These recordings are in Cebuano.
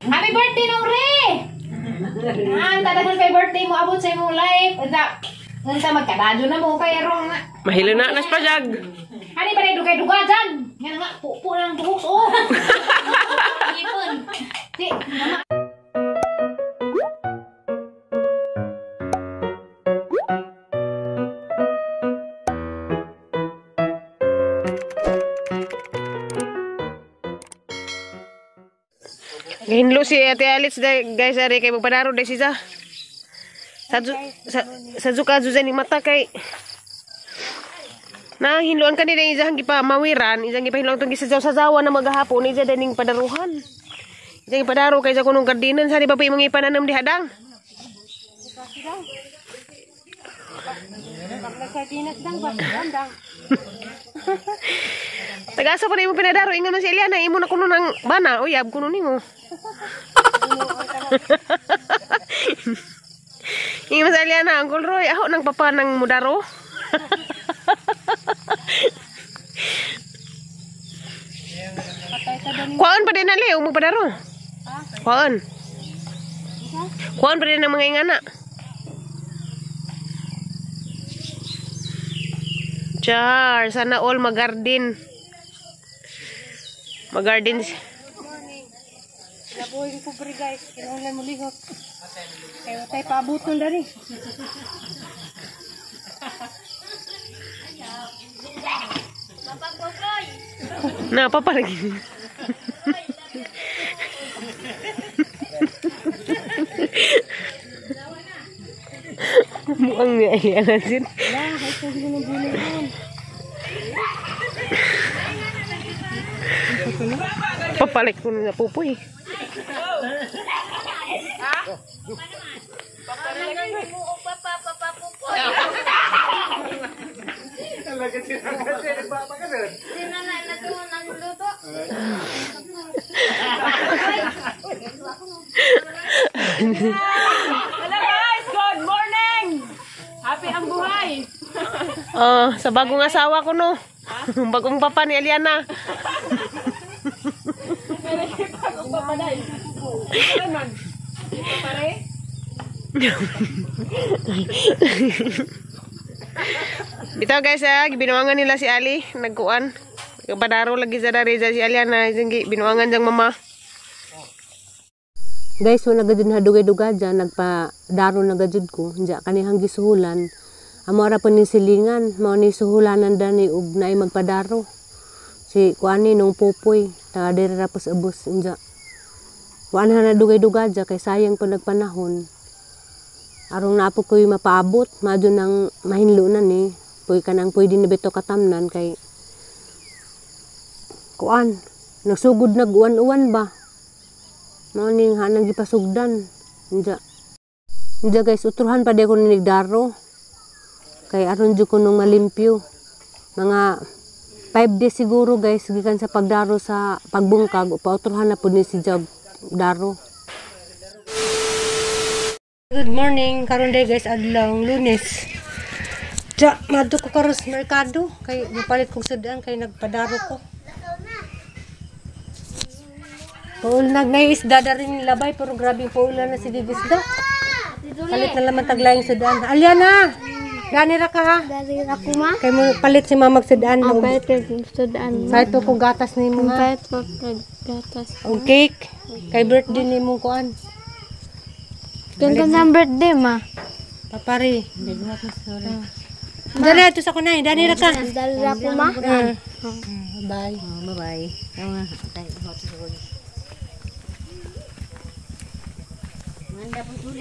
Happy birthday nong Re! Ah, tatagal kay birthday mo abot sa imong life. Unta, unta magkadado na mo kay rong na. Mahilo na nas pajag. Ani pa rin dugay-dugay dyan. Nga nga, pupo lang buhok. Oh! Ipon. Di, mama. Gihinlo si Ate Alice guys ari kay magpadaro day siya. Sa zuka zuza ni mata kay na hinloan kanila yung isang gipamawiran, isang gipahinloan itong gisajaw-sajawa na maghahapon, isa daning padaruhan. Isang ipadaro kay sa kunong gardinan, sa di ba pa imong ipananam di hadang? Tagasa pa na imong pinadaro, ingon man si Eliana, imo na kuno ng bana, uyab kuno nimo. Ingon man si Eliana, Uncle Roy, aho nang papa ng mudaro. Kuhaan pa din na Leo, magpadaro. Kuhaan. Kuhaan pa din ng mga ingana. Char, sana all mag-garden. Mag-garden. Nabuhay ko pre guys, kinahanglan mo lihok. Kaya tayo paabuton dali. Na, paparagin. Mukhang niya Eliana sin. Papalit ko na pupoy. Hello guys! Good morning! Happy ang buhay! Sa bagong asawa ko no. Bagong papa ni Eliana. Bagong papa dahil. Pare? Bitaw guys ah, binuangan nila si Ali, nagkuan. Padaro lagi sa Reza si Aliana, binuangan diyang mama. Guys, wala gajud na dugay-dugay dyan, nagpadaro na gajud ko. Diya, kanihang gisuhulan. Amo ara po ning silingan, mao ni suhulanan dani ug naay magpadaro. Si kuani nung pupoy, taga diri ra pos ubos unja. Wa na na dugay-dugay dya kay sayang po nagpanahon. Arong naapo ko'y mapaabot, maadyo nang mahinlo na ni. Puy ka nang pwede na bito katamnan kay kuan, nagsugod nag uwan-uwan ba. Mao ning hanang gipasugdan. Unja. Unja guys, utruhan pa di ko nigdaro. Kay aron jud ko nung malimpyo. Mga 5 days siguro guys gikan sa pagdaro sa pagbungkag, pautruhan na pud ni si Job daro. Good morning karon day guys, adlaw Lunes. Ja, madto ko karon sa merkado kay mopalit kog sudan kay nagpadaro ko. Paul nag isda da rin labay pero grabe yung paulan na si Divisda. Palit na laman taglayang sudan. Aliana! Dani ra ka ha? Dali ra ko ma. Kay mo palit si mama sudan. Ang palit kag sudan. Palit ko gatas nimo ha. Palit ko kag gatas. Og cake. Kay birthday nimo kuan. Ganda ng birthday ma. Papari. Dali ato sa kunay. Dani ra ka. Dali ra ko ma. Bye. Bye-bye.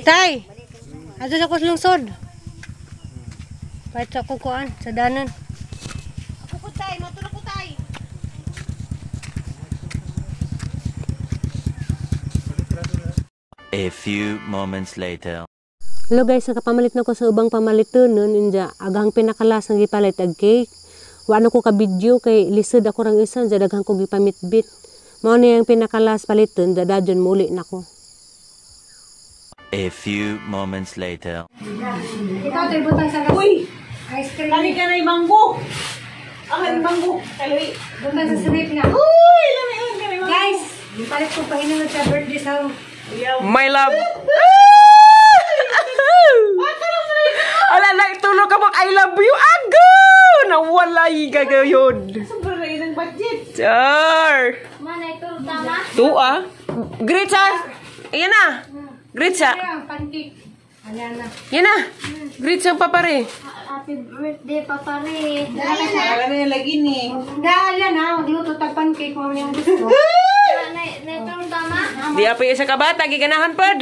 Tay! Ato sa kos lungsod. Pahit sa kukuan, sa danan. Ako po tay, matulog ko tay. A few moments later. Hello guys, nakapamalit na ko sa ubang pamaliton nun. Inja, aghang pinakalas ang gipalit ag cake. Wa na ko ka video kay lisod ako rang isa, inja daghang ko gipamitbit. Mao ni ang pinakalas paliton, dadadyon muli nako. A few moments later. Ikaw tayo butang sa Uy! ice cream. Kani ka na yung manggo! Ang manggo! Kaloy! Butang sa srip na. Uy! Lami yun! Kani manggo! Guys, Palit ko pa hinangad sa birthday sa My love. Ala na itulog ka mag I love you. Ago! Nawalay gagayon. Sobrang na ilang budget. Char. Ma, naitulog tama? Tuwa. Great sa. Ayan na. Great sa. Ang pancake. Ala na. Yan na. Great sa papare. Happy birthday, Papa Ray. Wala na yung lagi ni. Dala na, magluto tag pancake mo yung gusto. Naitulog tama? Di apa isa ka bata giganahan pod.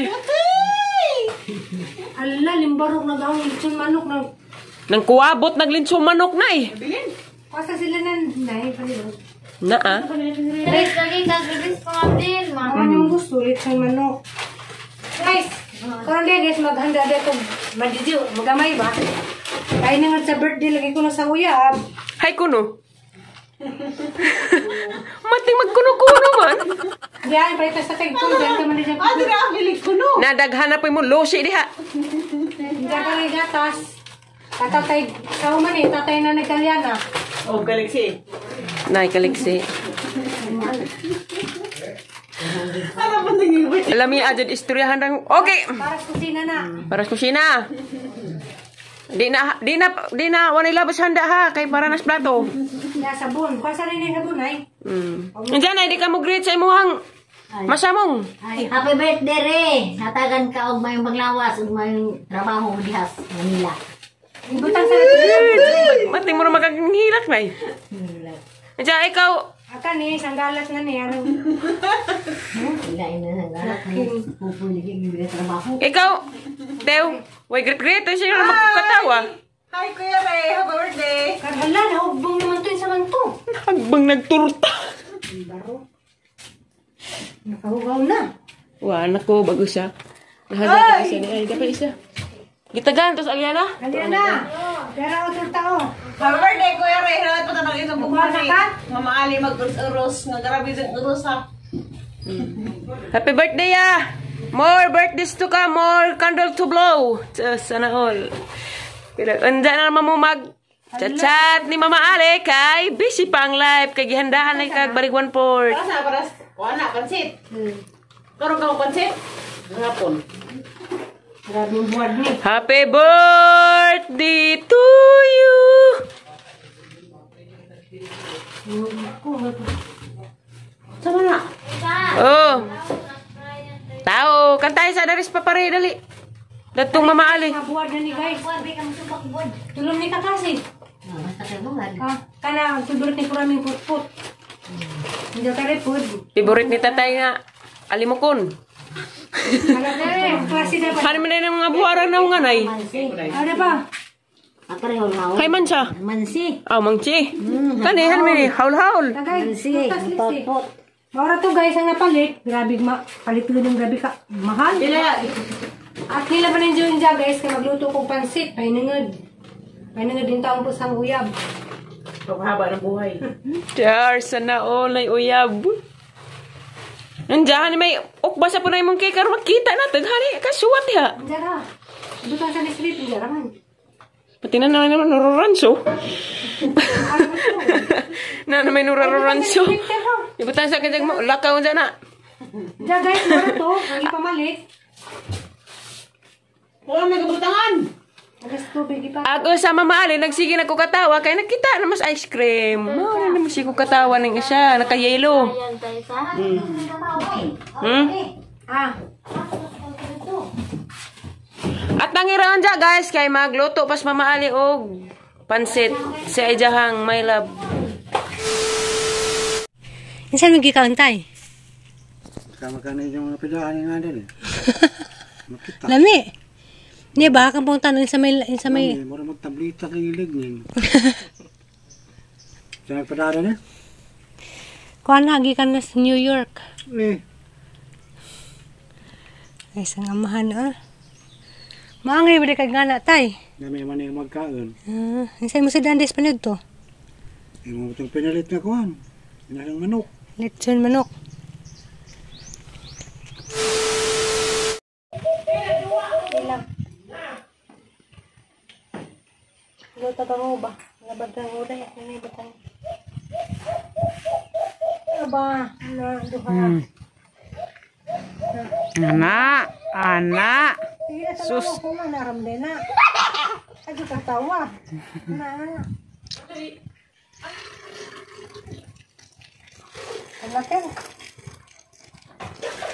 Ala, limbarok na gawin lechon manok na. Nang kuwabot naglinso manok na eh. Kasa sila na, nay, palibot. Na ah. Guys, lagi kag-release ko nga din, ma. Ano yung gusto, lechon manok. Guys, karon di guys, maghanda di ako, madidyo, magamay ba? Kaya na nga sa birthday, lagi ko na sa uyab. Hay kuno. Mating magkuno-kuno man. Diyan, palit sa tagtong, diyan ka man diyan. Ah, di na ang bilig ko no. Nadaghan na po mo losi diha. Diyan ka rin gatas. Tatatay, sa man eh, tatay na nagkalyana. Oh, galaxy. Nay kaliksi. Ano ba naging birthday? Alam niya adjud istoryahan rang. Okay. Para sa kusina na. Para sa kusina. Di na walay labas handa ha kay para nas plato. Ya, sabon. Kuha rin yung sabon ay. Diyan ay di ka mo greet sa imuhang masamong. Ay, happy birthday, Re! Hatagan ka og mayong panglawas ug mayong trabaho diha sa Manila. Ibutang sa Mating mo na magaghilak na eh. Diyan ikaw Aka ni, sanggalat na ni. Ano? Ilain na sa lahat ng pupuli yung trabaho. Ikaw, Teo, way great great ay siya magkatawa. Hi, Kuya Ray. Happy birthday. Karhala, nahugbong naman to yung saman to. Hagbang nagturta. Baro. Nakahugaw na. Wa nako bago siya. Nahadya siya ni ay dapat isa. Gitagan tos Aliana. Halina na. Pero otro tao. Happy birthday, Kuya Ray. Hinalat pa tanong isang Kuha na ka? Mama Ali, mag-urus-urus. Nga grabe isang urus ha. Happy birthday ah. More birthdays to come, more candle to blow. Sana all. Pero unda na naman mo mag chat-chat ni Mama Ale kay busy pa ang live kay gihandaan ay kag barig 1/4. Para sa, para sa. Kuha na, pansit. Karoon ka mo pansit? Hapon. Grabe yung buwad ni. Happy birthday to you. Sama na. Oh. Tao, kantahin sa daris papare dali. Datong Mama Ali. Buwad na ni guys. Buwan, may kang supak buwan. Tulong ni kakasi. Basta kayo buwan. Ah, kana, ang favorite ni Kuraming putput. Hindi ka rin food. Favorite ni tatay nga alimokon. Ano na eh, klase na ba? Ano man na mga buharan na nga nay. Mansi. Ano ba? Apareho na. Kay man siya. Mansi. Ah, mangchi. Kani han mi haul-haul. Tagay, Mansi. tutas lisi. Potpot. Maura to guys, ang napalit. Grabe, palit ko ng grabe ka. Mahal. Pila. At nila pa ng dyan guys, kaya magluto kong pansit. Painungod. Painungod din taong po sa uyab. Paghaba ng buhay. Char, sana all ay uyab. Nandiyan may ukba sa punay mong cake karon makita na taghani kasuwat ha. Diyan ha. Butan sa neslit, diyan raman. Pati na naman naman nuraranso. Na na may nuraranso. Ibutan sa kanyang mo lakaw dyan na. Diyan guys, maura to. Ang ipamalit. Wala may kabutangan. Alas tubig ipa. Ako sa Mama Ali, nagsige na ko katawa kay nakita na mas ice cream. Mao na naman siya ko katawa ng isa, naka-yellow. Ayan tayo sa. Hmm? Ah, At nangiraan dyan guys, kay magluto pas Mama Ali og pansit sa ijahang my love. Insan mo gikaantay? Kama-kama yung mga pidahan nga din eh. Makita. Lami. Niya ba kang pong tanong sa may sa may May mura magtablita kay ilig niyan. Sa nagpadara niya? kuan na gikan na sa New York. Eh, Ay sang amahan ah. Maangay ba di kag ngana tay? nami man yung magkaon. Ah, insan mo sa dandes panud to? Yung mga pinalit na kuhan. Inalang manok. Lechon manok. Luto ba mo ba? Labad ang uray at nanay batang. Ano ba? Ano, duha. Ana, ana. Sus.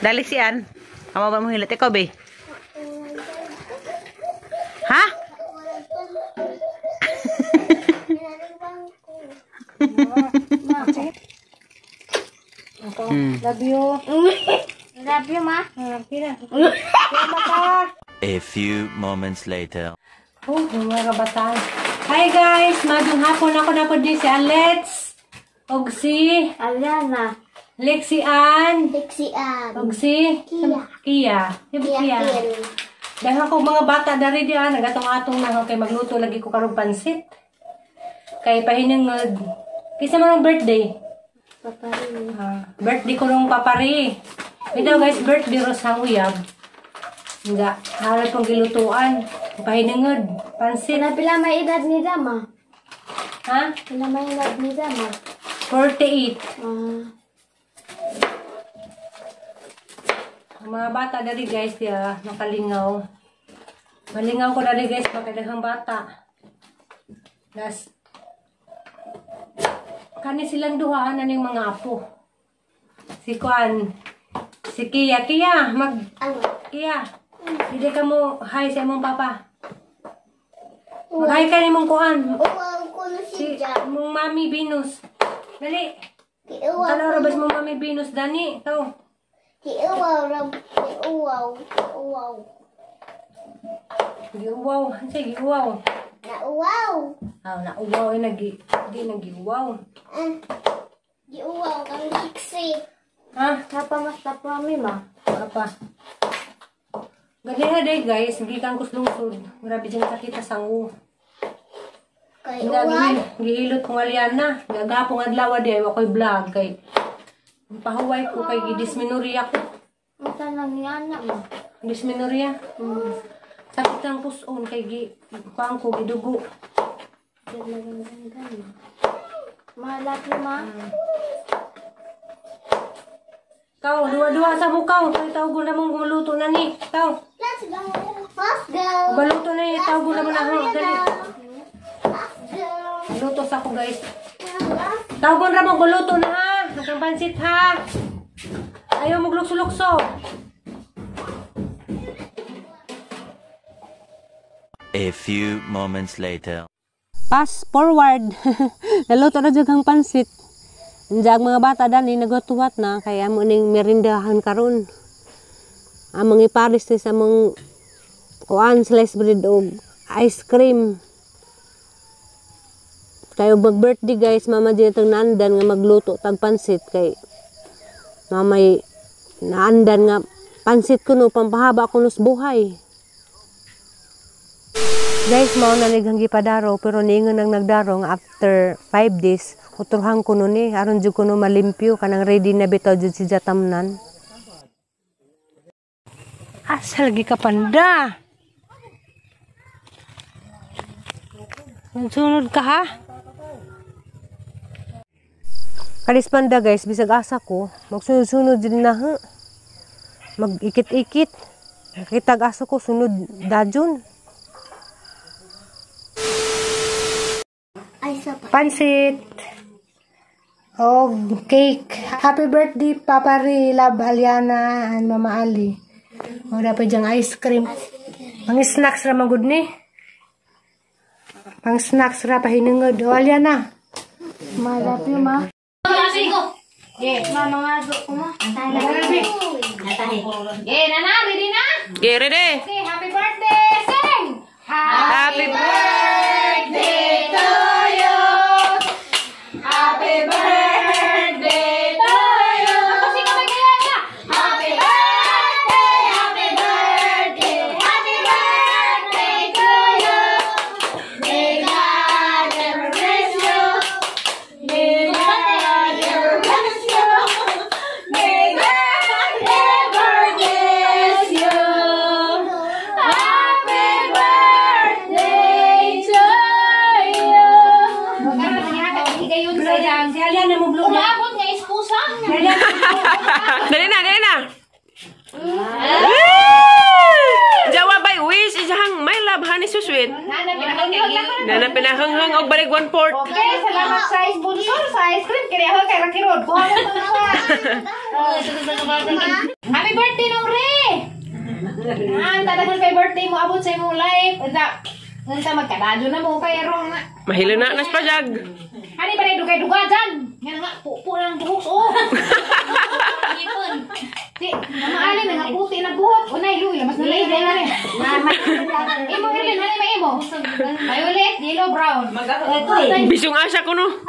Dali si Ann. Amo ba mo hilat ikaw, be? Ha? Love you. Love you, ma. A few moments later. Oh, yung mga kabataan. Hi guys! Magandang hapon ako na po din si Alets. Og si Aliana. Lexi Ann. Lexi Ann. Og si Kia. Kia. Di ba Kia Kia? Kiel. Dahil ako mga bata dari diyan, nagatong-atong na ako kay magluto lagi ko karong pansit. Kay pahinungod. Kaysa man ang birthday. Papari. Ah, birthday ko nung papari. Ito guys, birthday ro sa uyab. Nga, harap kong gilutuan. Pahinungod. Pansit. Pila pila may edad ni Dama? Ha? Pila may edad ni Dama? 48. Ah, Ang mga bata dali guys, ya, makalingaw. Malingaw ko dali guys, makadaghang bata. Das, kani silang duha na ning mga apo. Si Kuan, si Kia, Kia, mag, ano? Kia, hindi ka mo hi sa imong papa. Mag-hi ka ni mong Kuan. Uwaw ko na Si mong Mami Venus. Dali, Kiuwaw. tanaw ra ba si mong Mami Venus, Dani? Ikaw. Kiuwaw. Kiuwaw. Kiuwaw. Giuwaw, sige, giuwaw. Nauwaw. Ah, nauwaw ay nagi, di nagiuwaw. Ah. Giuwaw kang siksi. Ha? Napa mas kami ma. Apa? Ganiha day guys, gikan ko sa lungsod. Grabe dyan sakit sa sango. Kay Nga, gihilot kong alyana. Gagapong adlaw di ay ako'y vlog kay pahuway ko kay gidisminoria ko. Unsa lang yan na ma. Dysmenorrhea. Sakit ang puson kay gi kuang ko gidugo. Malaki ma. Kaw, duwa-duwa sa bukaw. Kay tawag na mong guluto na ni. Kaw, Let's go. Let's go. baluto na ni tawag na mo na ho. Dali. Let's go. Luto sa ko guys. Tawgon ra mo guluto na ha. Ang pansit ha. Ayaw maglukso-lukso. A few moments later. Pass forward. Naluto na jud ang pansit. Ang mga bata dani nagatuwat na kay amo ning merindahan karon. Among iparis ni sa among kuan slice bread og ice cream. Kay og mag-birthday guys, mama di tang naandan nga magluto tag pansit kay mamay naandan nga pansit kuno pampahaba kuno sa buhay. Guys, mao na ni hanggi padaro pero niingon ang nagdaro nga after 5 days uturhan kuno ni aron jud kuno malimpyo kanang ready na bitaw jud si Jatamnan. Asa lagi ka panda? Sunod ka ha? Kalis panda guys, bisag asa ko, magsunod-sunod din na ha. Mag-ikit-ikit. Nakitag aso ko, sunod dajon. Ay sa pa. Pansit. Og cake. Happy birthday, Papa Ri, Love Aliana, and Mama Ali. O, dapat diyang ice cream. Pang snacks ra man gud ni. Pang snacks ra pahinungod. O, Aliana. Malaki ma. Ma mga ko ma. Natahi. Okay, nana, ready na? Get ready. Okay, happy birthday! Sing! Happy birthday to you! Happy birthday to you! Kasi kamay kaya na! Happy birthday! Happy birthday! Happy birthday to you! May God ever bless you! May God ever bless you! May God ever bless you! Happy birthday Na na pinahanghang og balig 1/4. Okay, salamat sa sponsor sa ice cream. Kaya ako kay Rocky Road. Kuha mo mga siya. Happy birthday nung Re! Ah, tatagal kay birthday mo abot sa imong life. Unta, unta magkadado na mo kay rong na. Mahilo na nas pajag. Ani ba dugay duga jag? Nga nga pupo lang buhok oh. Si, Mama Ali nga puti na buhok. Unay luy mas nalay dai na. Imo Erlin, hani maimo? Violet, yellow, brown. Bisong asa ko no.